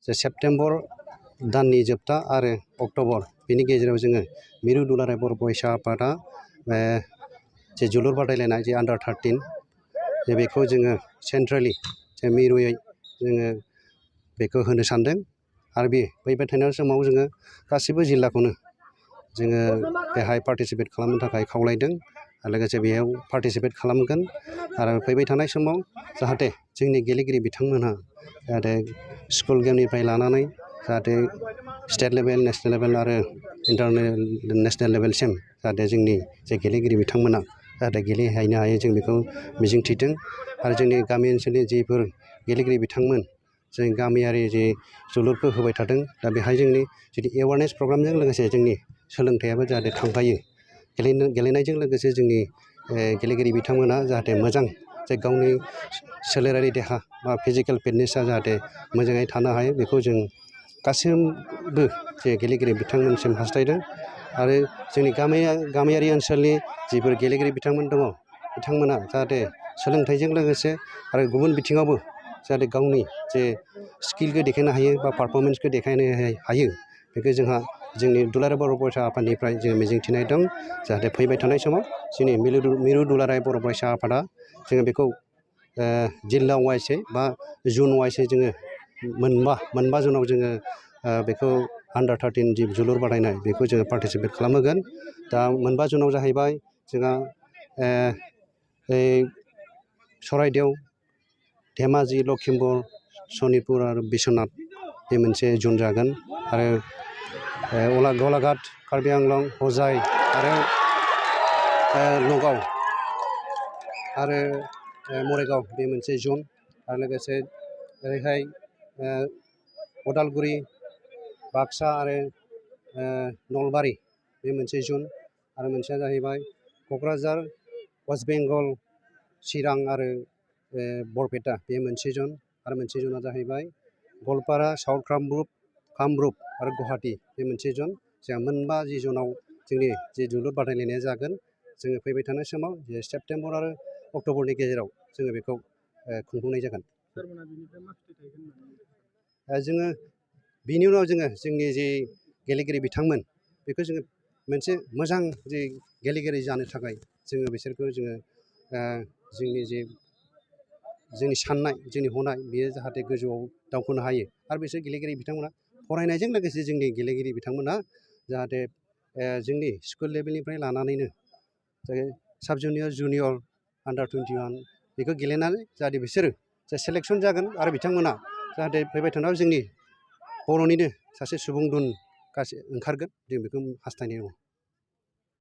जे सेप्तेम्बर दाननि जोबथा आरो अक्ट'बर बेनि गेजेराव जोङो मिरु दुलाराय बर' फरायसा आफादा जे जोलुर बादायलायनाय जे आन्डार 13 जे बेखौ जोङो सेन्ट्रेलि जे मिरुयै जोङो बेखौ होनो सानदों आरो बे फैबाय थानाय समाव जोङो गासिबो जिल्लाखौनो जोङो बेहाय पार्टिसिपेट खालामनो थाखाय खावलायदों आरो लोगोसे बेयाव पार्टिसिपेट खालामगोन आरो फैबाय थानाय समाव जाहाथे जोंनि गेलेगिरि बिथांमोनहा जाहाथे स्कुल गेमनिफ्राय लानानै जाहाथे स्टेट लेभेल नेशनेल लेभेल आरो नेशनेल लेभेलसिम जाहाथे जोंनि जे गेलेगिरि बिथांमोना जाहाथे गेलेहैनो हायो जों बेखौ मिजिंथिदों आरो जोंनि गामि ओनसोलनि जिफोर गेलेगिरि बिथांमोन जों गामियारि जे जोलुरखौ होबाय थादों दा बेहाय जोंनि जुदि एवारनेस प्रग्रामजों लोगोसे जोंनि सोलोंथाइयाबो जाहाथे थांफायो गेलेनायजों लोगोसे जोंनि गेलेगिरि बिथांमोना जाहाथे मोजां जे गावनि सोलेरारि देहा बा फिजिकेल फिटनेसा जाहाथे मोजाङै थानो हायो बेखौ जों गासैबो जे गेलेगिरि बिथांमोनसिम हास्थायदों आरो जोंनि गामियारि ओनसोलनि जिफोर गेलेगिरि बिथांमोन दङ बिथांमोना जाहाथे सोलोंथाइजों लोगोसे आरो गुबुन बिथिङावबो जाहाथे गावनि जे स्किलखौ देखायनो हायो बा पारफरमेन्सखौ देखायनो हायो बेखौ जोंहा जोंनि दुलाराय बर' फरायसा आफादनिफ्राय जोङो मिजिंथिनाय दं जाहाथे फैबाय थानाय समाव जोंनि मिरु दुलाराय बर' फरायसा आफादा जोङो बेखौ जिल्ला वाइसै बा जुन वाइसै जोङो मोनबा जुनाव जोङो बेखौ आन्डार 13 जि जोलुर बादायनाय बेखौ जोङो पार्टिसिपेट खालामहोगोन दा मोनबा जुनाव जाहैबाय जोंहा सराइदेव धेमाजि लखिमपुर सनितपुर आरो बिश्वनाथ बे मोनसे जुन जागोन आरो गलाघाट कार्बि आंलं हजाइ आरो नगाव आरो मरिगाव बे मोनसे जुन आरो लोगोसे ओरैहाय उदालगुरि बाक्सा आरो नलबारि बे मोनसे जुन आरो मोनसेया जाहैबाय क'क्राझार वेस्ट बेंगल चिरां आरो बरपेटा बे मोनसे जुन आरो मोनसे जुना जाहैबाय गवालपारा साउथ कामरुप आरो गुवाहाटी बे मोनसे जुन जोंहा मोनबा जि जुनाव जोंनि जे जोलुर बादायलायनाया जागोन जोङो फैबाय थानाय समाव जे सेप्तेम्बर आरो अक्ट'बरनि गेजेराव जोङो बेखौ खुंफुंनाय जागोन जोङो बिनि उनाव जोङो जोंनि जे गेलेगिरि बिथांमोन बेखौ जोङो मोनसे मोजां जे गेलेगिरि जानो थाखाय जोङो बिसोरखौ जोङो जोंनि साननाय जोंनि हनाय बेयो जाहाथे गोजौआव दावखोनो हायो आरो बिसोर गेलेगिरि बिथांमोना फरायनायजों लोगोसे जोंनि गेलेगिरि बिथांमोना जाहाथे जोंनि स्कुल लेभेलनिफ्राय लानानैनो साब जुनियर जुनियर आन्डार 21 बेखौ गेलेनानै जाहाथे बिसोरो सेलेक्सन जागोन आरो बिथांमोना जाहाथे फैबाय थानायाव जोंनि बर'निनो सासे सुबुं दुन गासै ओंखारगोन जों बेखौ हास्थायनाय दङ।